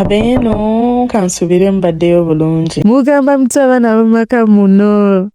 Abeeno kansubire mubaddeyo bulungi. Mugamba mutya abaana ab'amaka muno?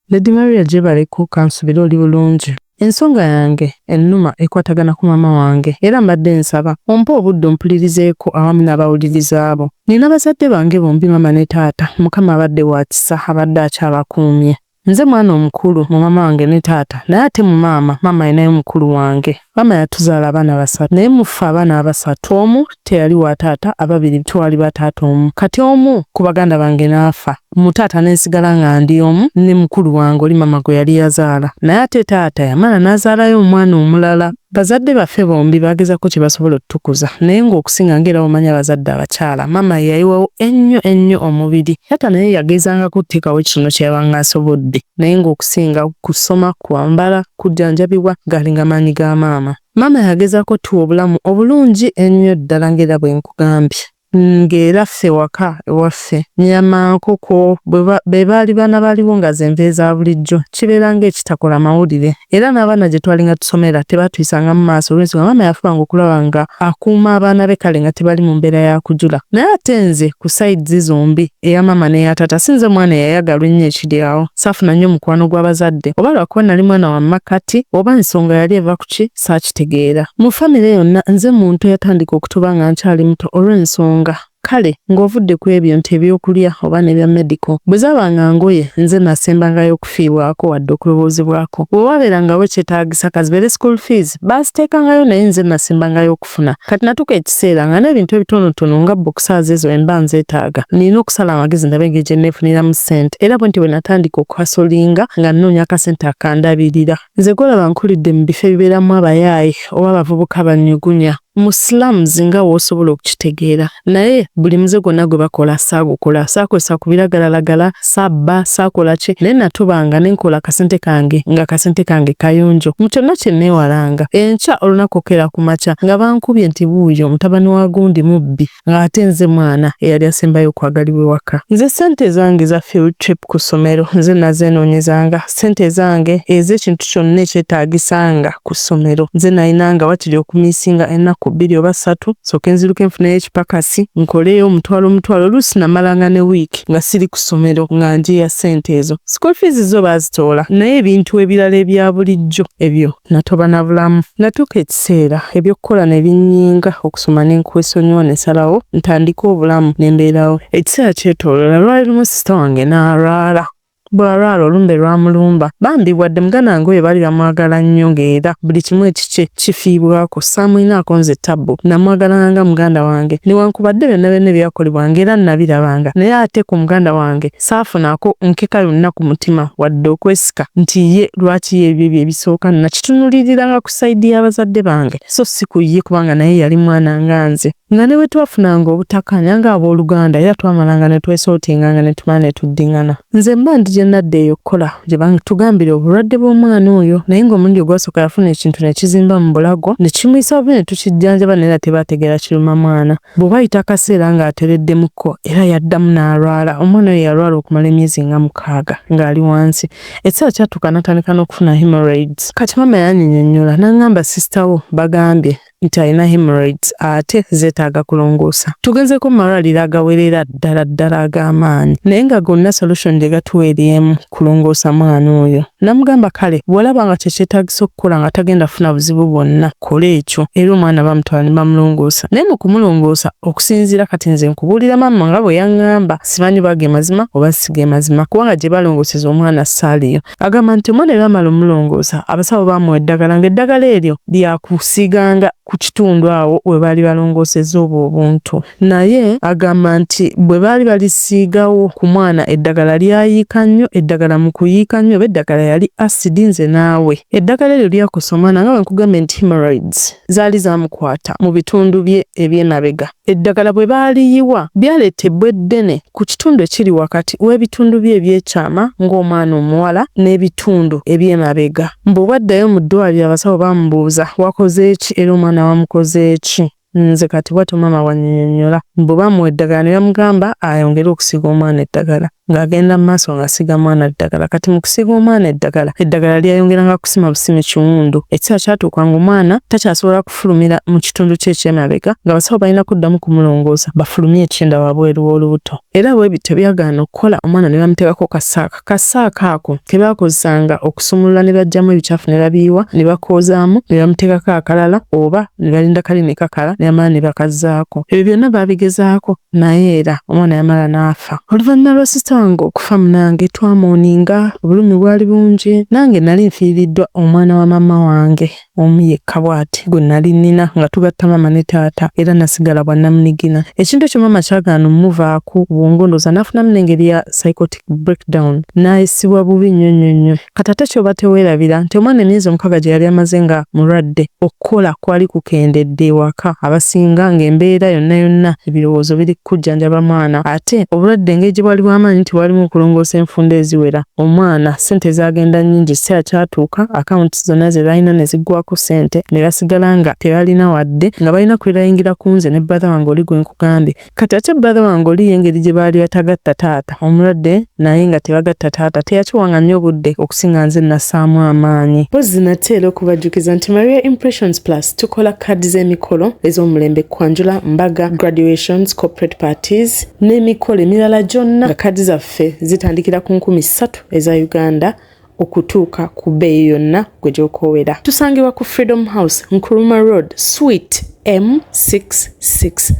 Lady Maria gyebaleko kansubire oli bulungi. Ensonga yange ennuma ekwatagana ku maama wange era mbadde nsaba ompe obudde ompulirizeeko awamu n'abawuliriza bo. Nina bazadde bange bombi maama ne taata, Mukama abadde wa kisa abadde akyabakuumye. Nze mwana omukulu mu maama wange ne taata naye ate mu maama, maama alinayo mukulu wange. Maama yatuzaala abaana basatu naye mu ffe abaana abasatu omu teyali wa taata ababiri twali ba taata omu. Kati omu ku baganda bange n'afa mu taata ne nsigala nga ndi omu ne mukulu wange oli maama gwe yali yazaala naye ate taata yamala n'azaalayo omwana omulala. Bazadde baffe bombi bagezaako kye basobola otukuza naye ng'okusinga ng'era bw'omanyi abazadde abakyala maama ye yayiwawo ennyo ennyo omubiri. Taata naye yagezangako okuteekawo kitono kye yabanga asobodde naye ng'okusinga kusoma, kwambala, kujjanjabibwa gaalinga maanyi ga maama. Maama yagezaako otuwa obulamu obulungi ennyo ddala ng'era bwe nkugambye. Ng'era ffe waka ewaffe nnyama, nkoko be baali baana baaliwo nga ze nva eza bulijjo kibeera ng'ekitakola mawulire era n'abaana gye twalinga tusomera tebaatuyisangamu maaso olw'ensonga maama yafubanga okulaba nga akuuma abaana be kale nga tebali mu mbeera ya kujula. Naye ate nze ku sides zombi eya maama n'eya taata si nze mwana eyayagalwa ennyo ekiri awo. Saafuna nnyo mukwano gw'abazadde oba lwakuba nali mwana wa makkati oba ensonga yali eva ku ki saakitegeera. Mu famire yonna nze muntu eyatandika okutoba nga nkyali muto olw'ensonga kale ng'ovudde ku ebyo nti ebyokulya oba n'ebya medical bwe zaabanga ngoye nze nasembangayo okufiibwako wadde okulowoozebwako. Bwe waabeerangawo ekyetaagisa ka zibeere school fees baaziteekangayo naye nze nasembangayo okufuna. Kati natuuka ekiseera nga n'ebintu ebitonotono nga boxers ezo bwe mba nzeetaaga nina okusala amagezi ndabe engeri gye nneefuniramu ssente era bwe ntyo bwe natandika okuhasolinga nga nnoonya akasente akandabirira. Nze gw'olaba nkulidde mu bifo ebibeeramu abayaaye oba abavubuka abannyugunya mu slums nga w'osobola okukitegeera naye buli muze gwonna gwe bakola saagukola, saakozesa ku biragalalagala, saabba, saakola ki naye natobanga ne nkola akasente kange nga akasente kange kayonjo mu kyonna kye neewalanga. Enkya olunaku okukeera ku makya nga bankubye nti wuuyo mutabani wa gundi mubbi ng'ate nze mwana eyali asembayo okwagalibwa ewaka. Nze ssente ezange eza field trip ku ssomero nze nazeenoonyezanga, ssente ezange ez'ekintu kyonna ekyetaagisanga ku ssomero nze nalinanga wakiri okumiisinga ennaku bbiri oba ssatu nsooke nziruke nfuneyo ekipakasi nkoleyo omutwalo omutwalo oluusi namalanga ne wiiki nga siri ku ssomero nga njiiya ssente ezo. School fees zo baazitoola naye ebintu ebirala ebya bulijjo ebyo natoba na bulamu. Natuuka ekiseera eby'okukola ne binnyinga okusoma ne nkwesonyiwa ne nsalawo ntandike obulamu ne mbeerawo. Ekiseera kyetooloola lwali lumu sisita wange n'alwala. Bw'alwala olumbe lwamulumba. Bambi wadde muganda wange oyo baali bamwagala nnyo ng'era buli kimu ekikye kifiibwako saamulinaako nze ttabbu namwagalanga nga muganda wange newankubadde byonna byonna ebyakolebwanga era nabirabanga naye ate ku muganda wange saafunaako nkeka yonna ku mutima wadde okwesika nti ye lwaki ye ebyo bye bisooka nakitunuuliriranga ku sayidi y'abazadde bange so si ku ye kubanga naye yali mwana nga nze. Nga ne bwe twafunanga obutakkaanya ng'abooluganda era twamalanga ne twesootinganga ne tumala ne tuddingana. Nze mba ndi gye nadda eyo okukola gye batugambira obulwadde bw'omwana oyo naye ng'omulundi ogwasooka yafuna ekintu ne kizimba mu bulago ne kimuyisa bubi ne tukijjanjaba naye era tebaategeera kiruma mwana. Bwe waayita akaseera ng'atereddemukko era yaddamu n'alwala. Omwana oyo yalwala okumala emyezi nga mukaaga ng'ali wansi. Ekiseera kyatuuka n'atandika n'okufuna hemorrhoids. Kati maama yanyinyonnyola n'angamba sisita wo bagambye nti alina hemorrhoids ate zeetaaga kulongoosa. Tugenzeeko mu malwaliro agawerera ddala ddala ag'amaanyi naye nga gonna solution gye gatuwa eri emu kulongoosa mwana oyo. Namugamba kale bw'olaba nga kye kyetaagisa okukola nga tagenda kufuna buzibu bwonna kola ekyo era omwana bamutwala ne bamulongoosa. Naye mu kumulongoosa okusinziira kati nze nkubuulira maama nga bwe yaŋŋamba simanyi oba ge mazima oba si ge mazima kubanga gye balongooseza omwana saaliyo. Agamba nti omwana bwe baamala omulongoosa abasawo baamuwa eddagala ng'eddagala eryo lya kusiiganga ku kitundu awo we baali balongoosezza obwo obuntu. Naye agamba nti bwe baali balisiigawo ku mwana eddagala lyayiika nnyo, eddagala mu kuyiika nnyo oba eddagala yali asidi nze naawe. Eddagala eryo lyakosa omwana nga bwe nkugambye nti hemorrhoids zaali zaamukwata mu bitundu bye eby'emabega. Eddagala bwe baaliyiwa byaleeta ebbwa eddene ku kitundu ekiri wakati w'ebitundu bye eby'ekyama ng'omwana omuwala n'ebitundu eby'emabega. Mbu bw'addayo mu ddwaaliro abasawo bamubuuza wakoze ki era omwana wamukoze ki? Nze kati bwatyo maama bw'annyonnyola. Mbu baamuwa eddagala ne bamugamba ayongere okusiiga omwana eddagala. Ng'agenda mu maaso ng'asiiga mwana ddagala. Kati mu kusiiga omwana eddagala, eddagala lyayongeranga kusima busimi kiwundu. Ekiseera kyatuuka ng'omwana takyasobola kufulumira mu kitundu kye eky'emabega, ng'abasawo balina kuddamu kumulongoosa bafulumye ekyenda wabweru w'olubuto. Era bwe bityo byagaana okukola, omwana ne bamuteekako kasaaka. Kasaaka ako ke baakozesanga okusumulula ne baggyamu ebicaafu ne babiyiwa ne bakoozaamu ne bamuteekako akalala oba ne balinda kali ne kakala ne bamala ne bakazzaako. Ebyo byonna baabigezaako naye era omwana yamala n'afa. Oluvannyuma lwa sisita wange okufa munange twamooninga, obulumi bwali bungi. Nange nali nfiiriddwa omwana wa maama wange omu yekka bw'ati gwe nali nnina nga tugatta maama ne taata era nasigala bwannamunigina. Ekintu ekyo maama kyagaana omuvaako ku bwongo ndowooza n'afunamu n'engeri ya psychotic breakdown n'ayisibwa bubi nnyo nnyo nnyo. Kati ate ky'oba teweerabira nti omwana emyezi omukaaga gye yali amaze nga mulwadde, okukola kwali kukendedde ewaka abasinga ng'embeera yonna yonna ebirowoozo biri ku kujjanjaba mwana ate obulwadde engeri gye bwali bw'amaanyi nti bwalimu okulongoosa enfunda eziwera omwana ssente zaagenda nnyingi ekiseera kyatuuka akawunti zonna ze baalina ne ziggwaako ssente ne basigala nga tebalina wadde nga balina kwirayingira ku nze ne brother wange oli gwe nkugambye. Kati ate brother wange oli ye engeri gye baali batagatta taata omulwadde naye nga tebagatta taata teyakiwanga nnyo budde okusinga nze nassaamu amaanyi. Mpozzi nate era okubajjukiza nti Maria Impressions Plus tukola kaadi z'emikolo ez'omulembe kwanjula, mbaga, graduations, corporate parties n'emikolo emirala gyonna nga kaadi zaffe zitandikira ku 3000 eza Uganda okutuuka ku bbeeyi yonna gwe gy'okoowera. Tusangibwa ku Freedom House, Nkrumah Road, Suite M663.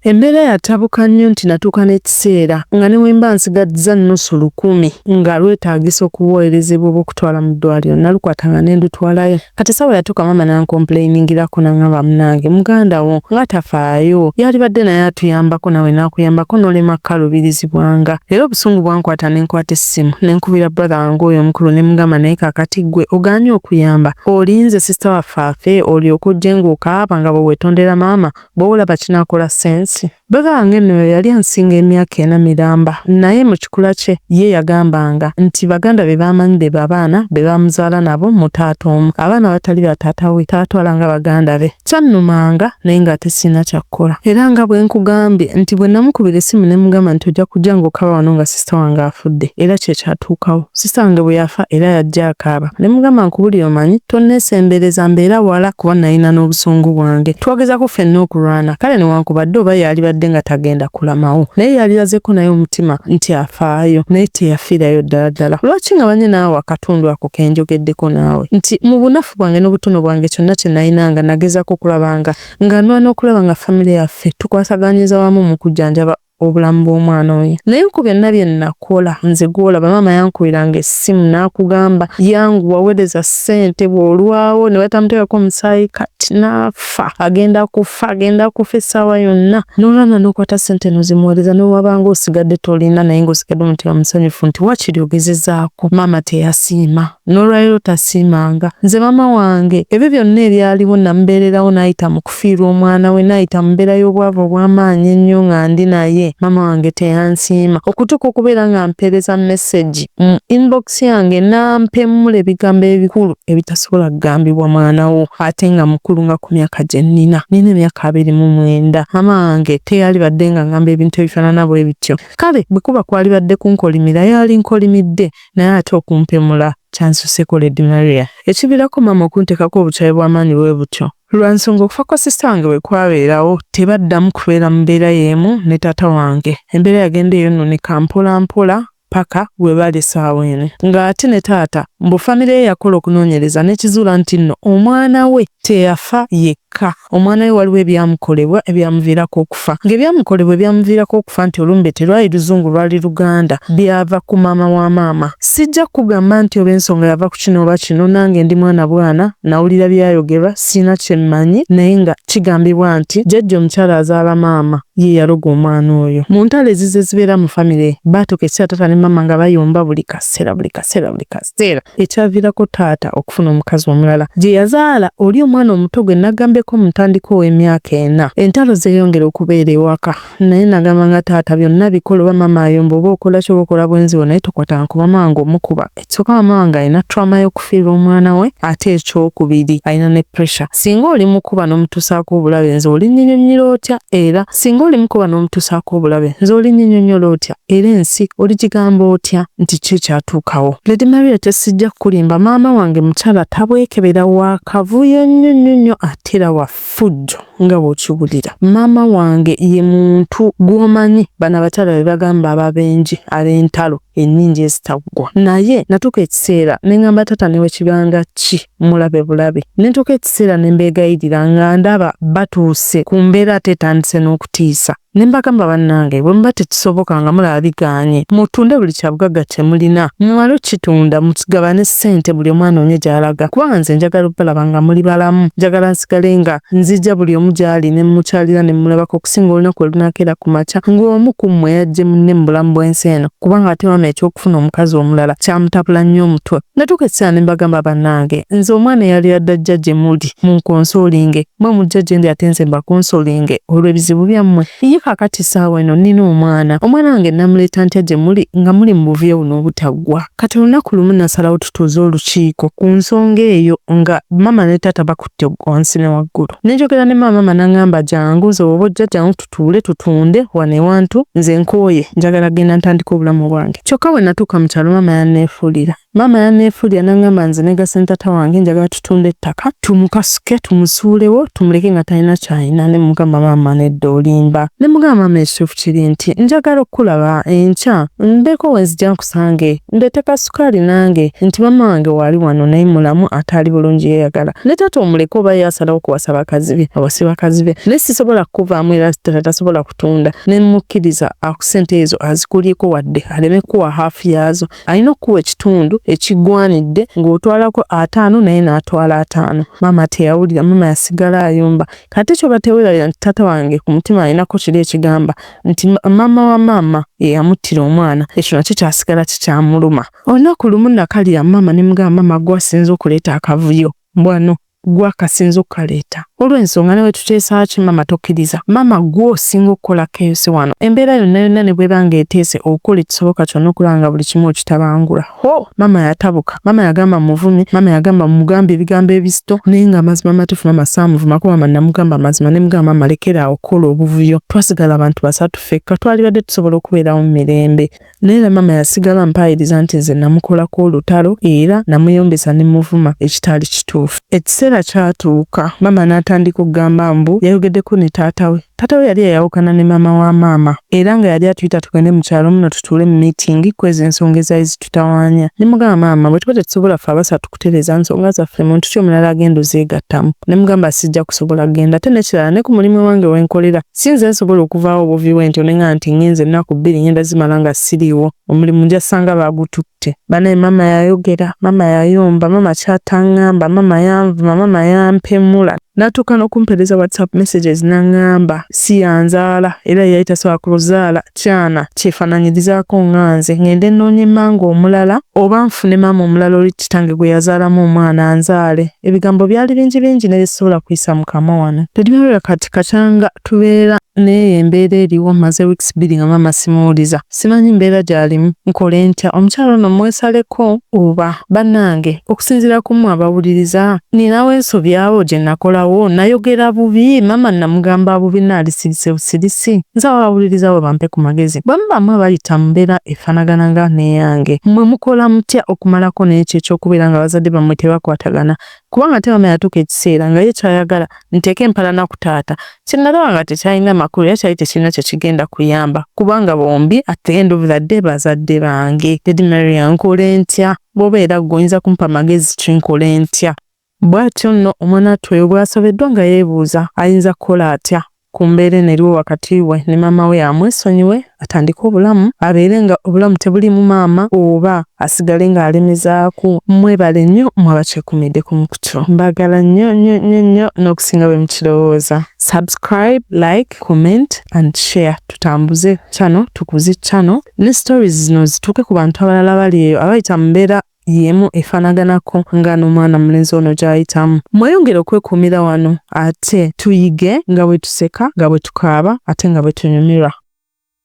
Embeera yatabuka nnyo nti natuuka n'ekiseera nga ne bwe mba nsigazza nnusu lukumi nga lwetaagisa okuwolerezebwa oba okutwala mu ddwaaliro nalukwatanga ne ndutwalayo. Kati essaawa yatuuka maama n'ankompuleyiningira n'angamba munnange muganda wo nga tafaayo yalibadde naye atuyambako nawe n'akuyambako n'olema kukaluubirizibwanga. Era obusungu bwankwata ne nkwata essimu ne nkubira brother wange oyo omukulu ne mugamba naye kaakati ggwe ogaanye okuyamba olinze sister waffe afe olyoke ojje ng'okaaba nga bwe weetondera maama bw'olaba kinaakola sense. Brother wange nno yali ansinga emyaka ena miramba naye mu kikula kye ye yagambanga nti baganda be b'amanyi be abaana be bamuzaala nabo mu taata omu abaana abatali ba taata we tabatwala nga baganda be. Kyannumanga naye ng'ate sirina kya kukola. Era nga bwe nkugambye nti bwe namukubira essimu ne mugamba nti ojja kujja ng'okaaba wano nga sisita wange afudde era kye kyatuukawo. Sisita wange bwe yafa era yajja akaaba ne mugamba nkubulire omanyi tonneesembereza mbeera wala kuba nalina n'obusungu bwange. Twagezaako ffenna okulwana kale newankubadde oba yalibadde nga tagenda kulamawo naye yalirazeeko naye omutima nti afaayo naye teyafiirayo ddala ddala. Lwaki nga manye naawe akatundu ako ke njogeddeko naawe nti mu bunafu bwange n'obutono bwange kyonna kye nalina nga nagezaako okulaba nga nga nwana okulaba nga famire yaffe tukwasaganyiza wamu mu kujjanjaba obulamu bw'omwana oyo. Naye ku byonna bye nakola nze gw'olaba maama yankubiranga essimu n'akugamba yanguwa weereza ssente bw'olwawo ne batamuteekako omusaayi kati n'afa agenda kufa agenda kufa essaawa yonna n'olwana n'okwata ssente n'ozimuweereza n'owabanga osigadde tolina naye ng'osigadde omutima musanyufu nti waakiri ogezezaako. Maama teyasiima. N'olwaleero tasiimanga. Nze maama wange ebyo byonna ebyaliwo namubeererawo n'ayita mu kufiirwa omwana we n'ayita mu mbeera y'obwavu obw'amaanyi ennyo nga ndi naye maama wange teyansiima okutuuka okubeera nga mpeereza message mu inbox yange n'ampemula ebigambo ebikulu ebitasobola kugambibwa mwana wo ate nga mukulu nga ku myaka gye nnina. Nnina emyaka 29. Maama wange teyalibadde nga ngamba ebintu ebifaanana bwe bityo. Kale bwe kuba kwalibadde kunkolimira yalinkolimidde naye ate okumpemula kyansuseko Lady Maria. Ekiviirako maama okunteekako obukyayi bw'amaanyi bwe butyo lwa nsonga okufa kwa sisita wange bwe kwabeerawo tebaddamu kubeera mu mbeera y'emu ne taata wange. Embeera yagenda eyonooneka mpola mpola paka we bali essaawa eno. Ng'ate ne taata mbu famire ye yakola okunoonyereza n'ekizuula nti nno omwana we teyafa yekka, omwana we waliwo ebyamukolebwa ebyamuviirako okufa. Ng'ebyamukolebwa ebyamuviirako okufa nti olumbe terwali luzungu lwali Luganda byava ku maama wa maama. Sijja kukugamba nti oba ensonga yava ku kino oba kino nange ndi mwana bwana nawulira byayogerwa sirina kye mmanyi naye nga kigambibwa nti jjajja omukyala azaala maama ye yaloga omwana oyo. Mu ntalo ezize zibeera mu famire baatuuka ekiseera taata ne maama nga bayomba buli kaseera buli kaseera buli kaseera. ekyaviirako taata okufuna omukazi omulala gye yazaala oli omwana omuto gwe nagambyeko mu ntandikwa ow'emyaka ena. Entalo zeeyongera okubeera ewaka naye nagamba nga taata byonna bikola oba maama ayomba oba okola ki oba okola bwenzi bwo naye tokwatanga ku maama wange omukuba. Ekisooka maama wange alina trauma y'okufiirwa omwana we ate ekyokubiri alina ne pressure. Singa oli mukuba n'omutuusaako obulabe nze olinyinyonnyira otya era singa oli mukuba n'omutuusaako obulabe nze olinyinyonnyola otya era ensi oligigamba otya nti ki ekyatuukawo? Lady Maria tesijja kukulimba maama wange mukyala tabwekebera wa kavuyo nnyo nnyo nnyo ate era wa ffujjo nga bw'okiwulira. Maama wange ye muntu gw'omanyi bano abakyala be bagamba ababenje ab'entalo ennyingi ezitaggwa. Naye natuuka ekiseera ne ŋŋamba taata ne bwe kiba nga ki mulabe bulabe. Ne ntuuka ekiseera ne mbeegayirira nga ndaba batuuse ku mbeera ate etandise n'okutiisa. Ne mbagamba bannange bwe muba tekisoboka nga mulaba bigaanye mutunde buli kyabugagga kye mulina mumale okukitunda mugabane ssente buli omu anoonye gy'alaga kubanga nze njagala obalaba nga muli balamu njagala nsigale nga nzija buli omu gy'ali ne mmukyalira ne mmulabako okusinga olunaku lwe lunaakeera ku makya ng'omu ku mmwe yaggye munne mu bulamu bw'ensi eno kubanga ate maama eky'okufuna omukazi omulala kyamutabula nnyo omutwe. Natuuka ekiseera ne mbagamba bannange nze omwana eyali adde ajja gye muli munkonsolinge mwe mujja gye ndi ate nze mbakonsolinge olw'ebizibu byammwe. Ye kaakati essaawa eno nnina omwana, omwana wange nnamuleeta ntya gye muli nga muli mu buvuyo buno obutaggwa? Kati olunaku lumu nasalawo tutuuze olukiiko ku nsonga eyo nga maama ne taata bakutte wansi ne waggulu. Ne njogera ne maama, maama n'angamba jangu nze bw'oba ojja jangu tutuule tutunde wano ewantu nze nkooye njagala kugenda ntandike obulamu obwange. Kyokka bwe natuuka mu kyalo maama yanneefuulira. Maama yanneefuulira n'angamba nze neegasse ne taata wange njagala tutunde ettaka tumukasuke tumusuulewo tumuleke nga talina ky'alina. Ne mmugamba maama nedda olimba. Ne mmugamba maama ekituufu kiri nti njagala okukulaba enkya mbeeko we nzija nkusange ndeete ka sukaali nange nti maama wange waali wano naye mulamu ate ali bulungi yeeyagala. Ne taata omuleke oba ye asalawo kuwasa bakazi be awase bakazi be naye sisobola kukuvaamu era taata tasobola kutunda. Ne mmukkiriza ssente ezo azikulyeko wadde aleme kukuwa haafu yaazo. Alina okukuwa ekitundu ekigwanidde ng'otwalako ataano naye n'atwala ataano. Maama teyawulira, maama yasigala ayomba. Kati kyoba teweerabira nti taata wange ku mutima alinako kiri ekigamba nti maama wa maama ye yamuttira omwana, ekyo nakyo kyasigala kikyamuluma. Olunaku lumu nakalira maama ne mugamba maama gwe asinze okuleeta akavuyo mbwano gwe akasinze okukaleeta olw'ensonga ne bwe tuteesa ki maama tokkiriza. Maama gwe osinga okukola chaos wano. Embeera yonna yonna ne bw'eba ng'eteese okukola ekisoboka kyonna okulaba nga buli kimu okitabangula. Hoo! Maama yatabuka. Maama yagamba mmuvumye, maama yagamba mmugambe ebigambo ebizito naye nga amazima amatuufu maama saamuvumako maama namugamba amazima ne mugamba maama lekera awo okukola obuvuyo. Twasigala abantu basatu ffekka twalibadde tusobola okubeerawo mu mirembe. Naye era maama yasigala ampaayiriza nti nze namukolako olutalo era namuyombesa ne mmuvuma ekitaali kituufu. Ekiseera kyatuuka maama n'atandika okugamba mbu yayogeddeko ne taata we. Taata we yali yayawukana ne maama wa maama era nga yali atuyita tugende mu kyalo muno tutuule mu meeting kwezo ensonga ezaali zitutawaanya. Ne mugamba maama bwe tuba tetusobola ffe abasatu kutereeza nsonga zaffe muntu ki omulala agenda ozeegattamu? Ne mugamba sijja kusobola kugenda ate n'ekirala ne ku mulimu ewange we nkolera si nze nsobola okuvaawo obuvi bwentyo ne ngamba nti ngenze ennaku bbiri ngenda zimala nga siriiwo omulimu nja sanga baagututte. Banaye maama yayogera, maama yayomba, maama ky'atangamba, maama yanvuma, maama yampemula. N'atuuka n'okumpeereza WhatsApp messages n'angamba si yanzaala era ye yali tasobola kuzaala kyana kyefaananyirizaako nga nze ngende nnoonye mmange omulala oba nfune maama omulala oli kitange gwe yazaalamu omwana anzaale. Ebigambo byali bingi bingi ne bye sisobola kuyisa mu kamwa wano. Tetunywerera kati kakyanga tubeera n'eyo embeera eriwo mmaze weeks bbiri nga maama simuwuliza. Simanyi mbeera gy'alimu. Nkole ntya? Omukyala ono mmwesaleko oba? Bannange okusinziira ku mmwe abawuliriza nninawo ensobi awo gye nakolawo? Nayogera bubi? Maama nnamugamba bubi nnaalisirise busirisi? Nsaba abawuliriza bo bampe ku magezi. Bwe muba mmwe abayita mu mbeera efaanagana nga n'eyange, mmwe mukola mutya okumalako n'ekyo eky'okubeera nga bazadde bammwe tebakwatagana? Kubanga ate maama yatuuka ekiseera nga ye ky'ayagala nteeke empalana ku taata kye nalaba nga tekyalina makulu era kyali tekirina kye kigenda kuyamba kubanga bombi at the end of the day bazadde bange. Lady Maria nkole ntya? Bw'obeera ggwe oyinza kumpa magezi ki nkole ntya? Bw'atyo nno omwanattu oyo bw'asobeddwa nga yeebuuza ayinza kukola atya ku mbeera eno eriwo wakati we ne maama we amwesonyiwe atandike obulamu abeere nga obulamu tebuliimu maama oba asigale nga alemezaaku. Mwebale nnyo mwe abakyekuumidde ku mukutu. Mbaagala nnyo nnyo nnyo nnyo n'okusinga bwe mukirowooza. Subscribe, like, comment and share tutambuze channel, tukuze channel ne stories zino zituuke ku bantu abalala abali eyo abayita mu mbeera. y'emu efaanaganako nga n'omwana mulenzi ono gy'ayitamu. Mweyongere okwekuumira wano ate tuyige nga bwe tuseka, nga bwe tukaaba ate nga bwe tunyumirwa.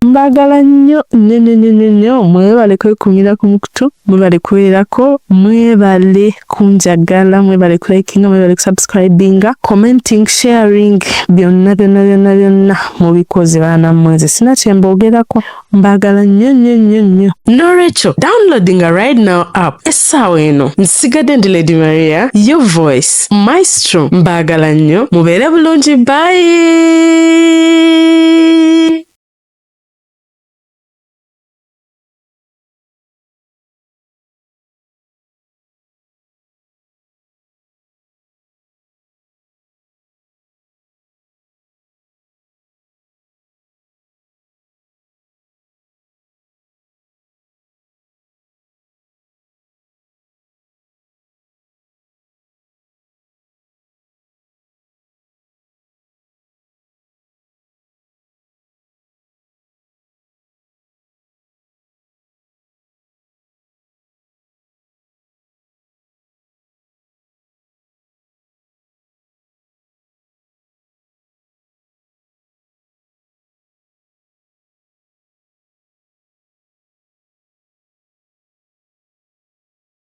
Mbagala nnyo nnyo nnyo nnyo nnyo nnyo. Mwebale kwekuumira ku mukutu, mwebale kubeerako, mwebale kunjagala, mwebale kulikinga, mwebale kusubscribinga, commenting, sharing, byonna byonna byonna byonna mubikoze baana mmwe, nze sina kye mboogerako. Mbagala nnyo nnyo nnyo nnyo. N'olwekyo downloadinga right now app essaawa eno. Nsigadde ndi Lady Maria, your voice maestro. Mbagala nnyo, mubeere bulungi, bye.